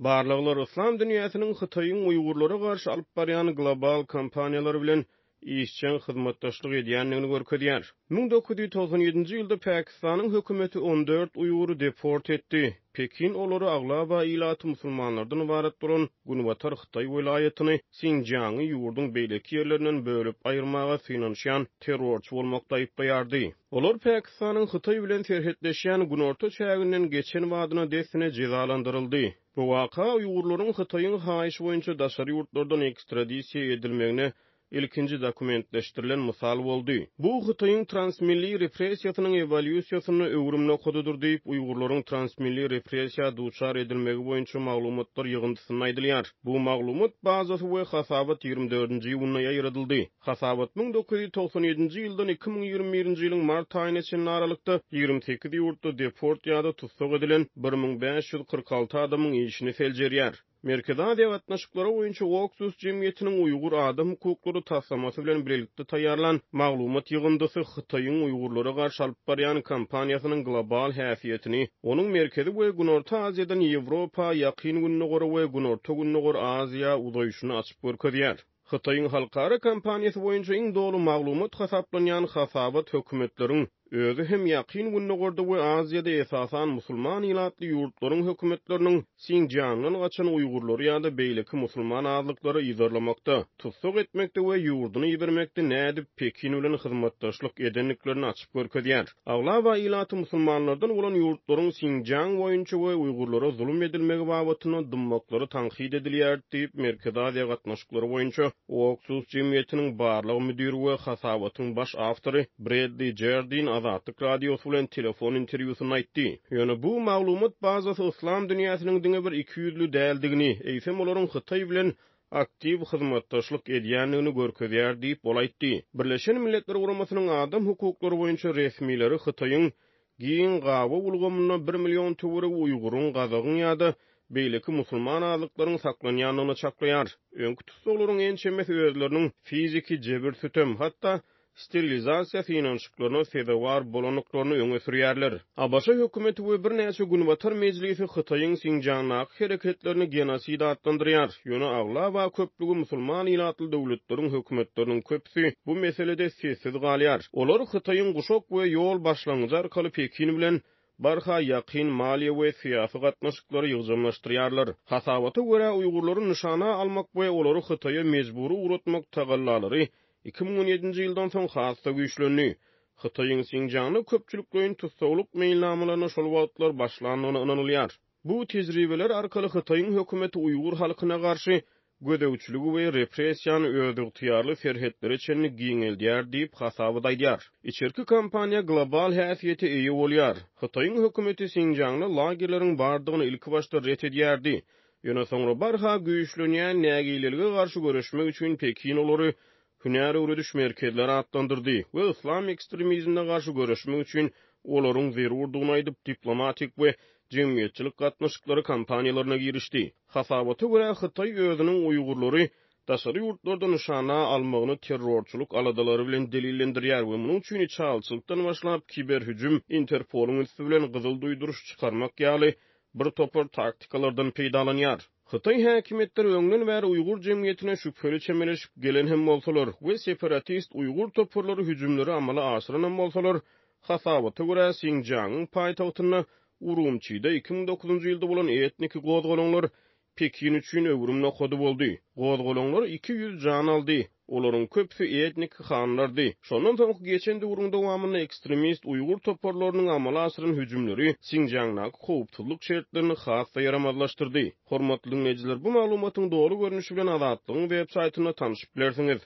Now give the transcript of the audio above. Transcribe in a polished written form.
Barlaglar yslam dünýäsiniň Hytaýyň uýgurlara garşy alyp barýan global kampaniýalary bilen işjeň hyzmatdaşlyk edýändigini görkezýär. 1997-nji ýylda Pakistanyň hökümeti 14 uýgury deport etdi. Pekin olary aglaba ilaty musulmanlardan ybarat bolan günbatar hytaý welaýatyny Sinjiangy ýurduň beýleki ýerlerinden bölüp aýyrmaga synanyşýan terrorçy bolmakda aýyplaýardy. Olar Pakistanyň Hytaý bilen serhetleşýän günorta çäginden geçen badyna dessine jezalandyryldy. Bu waka uýgurlaryň Hytaýyň haýyşy boýunça daşary ýurtlardan ekstradisiýa edilmegine ilkinji dokumentleşdirilen mysal boldy. Bu Hytaýyň transmilli repressiýasynyň ewolýusiýasynda öwrüm nokadydyr diýip, uýgurlaryň transmilli repressiýa duçar edilmegi boýunça maglumatlar ýygyndysynda aýdylýar. Bu maglumat bazasy we hasabat ýigrimi dördünji iýunda ýaýradyldy. Hasabat 1997-nji ýyldan 2021-nji ýylyň mart aýyna çenli aralykda 28 ýurtda deport ýa-da tussag edilen 1546 adamyň işini seljerýär. Merkezi Aziýa gatnaşyklary boýunça Oksus jemgyýetiniň Uýgur adam hukuklary taslamasy bilen bilelikde taýýarlan maglumat ýygyndysy Hytaýyň uýgurlara garşy alyp barýan kampaniýasynyň global häsiýetini, onuň Merkezi we Günorta Aziýadan Ýewropa, Ýakyn Gündogara we Günorta-Gündogar Aziýa uzaýşyny açyp görkezýär. Hytaýyň halkara kampaniýasy boýunça iň doly maglumat hasaplanýan hasabat hökümetleriň, özi hem Ýakyn Gündogarda we Aziýada esasan musulman ilatly ýurtlaryň hökümetleriniň Sinjiangdan gaçan uýgurlary ýa-da beýleki musulman azlyklary yzarlamakda, tussag etmekde we ýurduny ibermekde nädip Pekin bilen hyzmatdaşlyk edendiklerini açyp görkezýär. Aglaba ilaty musulmanlardan bolan ýurtlaryň Sinjiang boýunça we uýgurlara zulum edilmegi babatynda dymmaklary tankyt edilýär diýip, Merkezi Aziýa gatnaşyklary boýunça Oksus jemgyýetiniň barlag müdiri we hasabatyň baş awtory Bredli Jardin Azatlyk Radiosy bilen telefon interwýusynda aýtdy. Ýöne bu maglumat bazasy yslam dünýäsiniň diňe bir ikiýüzli däldigini, eýsem olaryň Hytaý bilen aktiw hyzmatdaşlyk edýändigini görkezýär diýip, ol aýtdy. Birleşen Milletler Guramasynyň adam hukuklary boýunça resmileri Hytaýyň giň gabaw ulgamynda bir million töweregi uýguryň, gazagyň ýa-da beýleki musulman azlyklaryň saklanýandygyny çaklaýar. Öňki tussaglaryň ençemesi özleriniň fiziki jebir-sütem, hatda sterilizasiýa synanyşyklaryna sezewar bolandyklaryny öňe sürýärler. ABŞ hökümeti we birnäçe günbatar mejlisi Hytaýyň Sinjiangdaky hereketlerini genosid atlandyrýar, ýöne aglaba köplügi musulman ilatly döwletleriň hökümetleriniň köpüsi bu meselede sessiz galýar. Olar Hytaýyň Guşak we ýol başlangyjy arkaly Pekin bilen barha ýakyn maliýe we syýasy gatnaşyklary ýygjamlaşdyrýarlar. Hasabata görä, uýgurlary nyşana almak we olary Hytaýa mejbury ugratmak tagallalary 2017-nji ýyldan soň has-da güýçlendi. Hytaýyň Sinjiangda köpçülikleýin tussaglyk meýilnamalaryna şol wagtlar başlandygyna ynanylýar. Bu tejribeler arkaly Hytaýyň hökümeti uýgur halkyna garşy gözegçiligi we repressiýany özygtyýarly serhetlere çenli giňeldýär diýip, hasabat aýdýar. Içerki kampaniýa global häsiýete eýe bolýar. Hytaýyň hökümeti Sinjiangda lagerleriň bardygyny ilkibaşda ret edýärdi. Ýöne soňra barha güýçlenýän nägilelige garşy göreşmek üçin Pekin olary hünär öwrediş merkezleri atlandyrdy we yslam ekstremizmine garşy göreşmek üçin olaryň zerurdygyny aýdyp, diplomatik we jemgyýetçilik gatnaşyklary kampaniýalaryna girişdi. Hasabata görä, Hytaý özüniň uýgurlary daşary ýurtlarda nyşana almagyny terrorçylyk aladalary bilen delillendirýär we munuň üçin içalyçylykdan başlap kiberhüjüm, Interpolyň üsti bilen gyzyl duýduryş çykarmak ýaly bir topar taktikalardan peýdalanýar. Hytaý häkimiýetleri öňden bäri uýgur jemgyýetine şübheli çemeleşip gelen hem bolsalar we separatist uýgur toparlary hüjümleri amala aşyranam bolsalar, hasabata görä, Sinjiangyň paýtagtynda Urumçide 2009-njy ýylda bolan etniki gozgalaňlar Pekin üçin öwrüm nokady boldy. Gozgalaňlar 200 jan aldy. Olaryň köpüsi etniki hanlardy. Şondan soňky geçen döwrüň dowamynda ekstremist uýgur toparlarynyň amala aşyran hüjümleri Sinjiangdaky howpsuzlyk şertlerini has-da ýaramazlaşdyrdy. Hormatly diňleýjiler, bu maglumatyň doly görnüşi bilen Azatlygyň web saýtynda tanşyp bilersiňiz.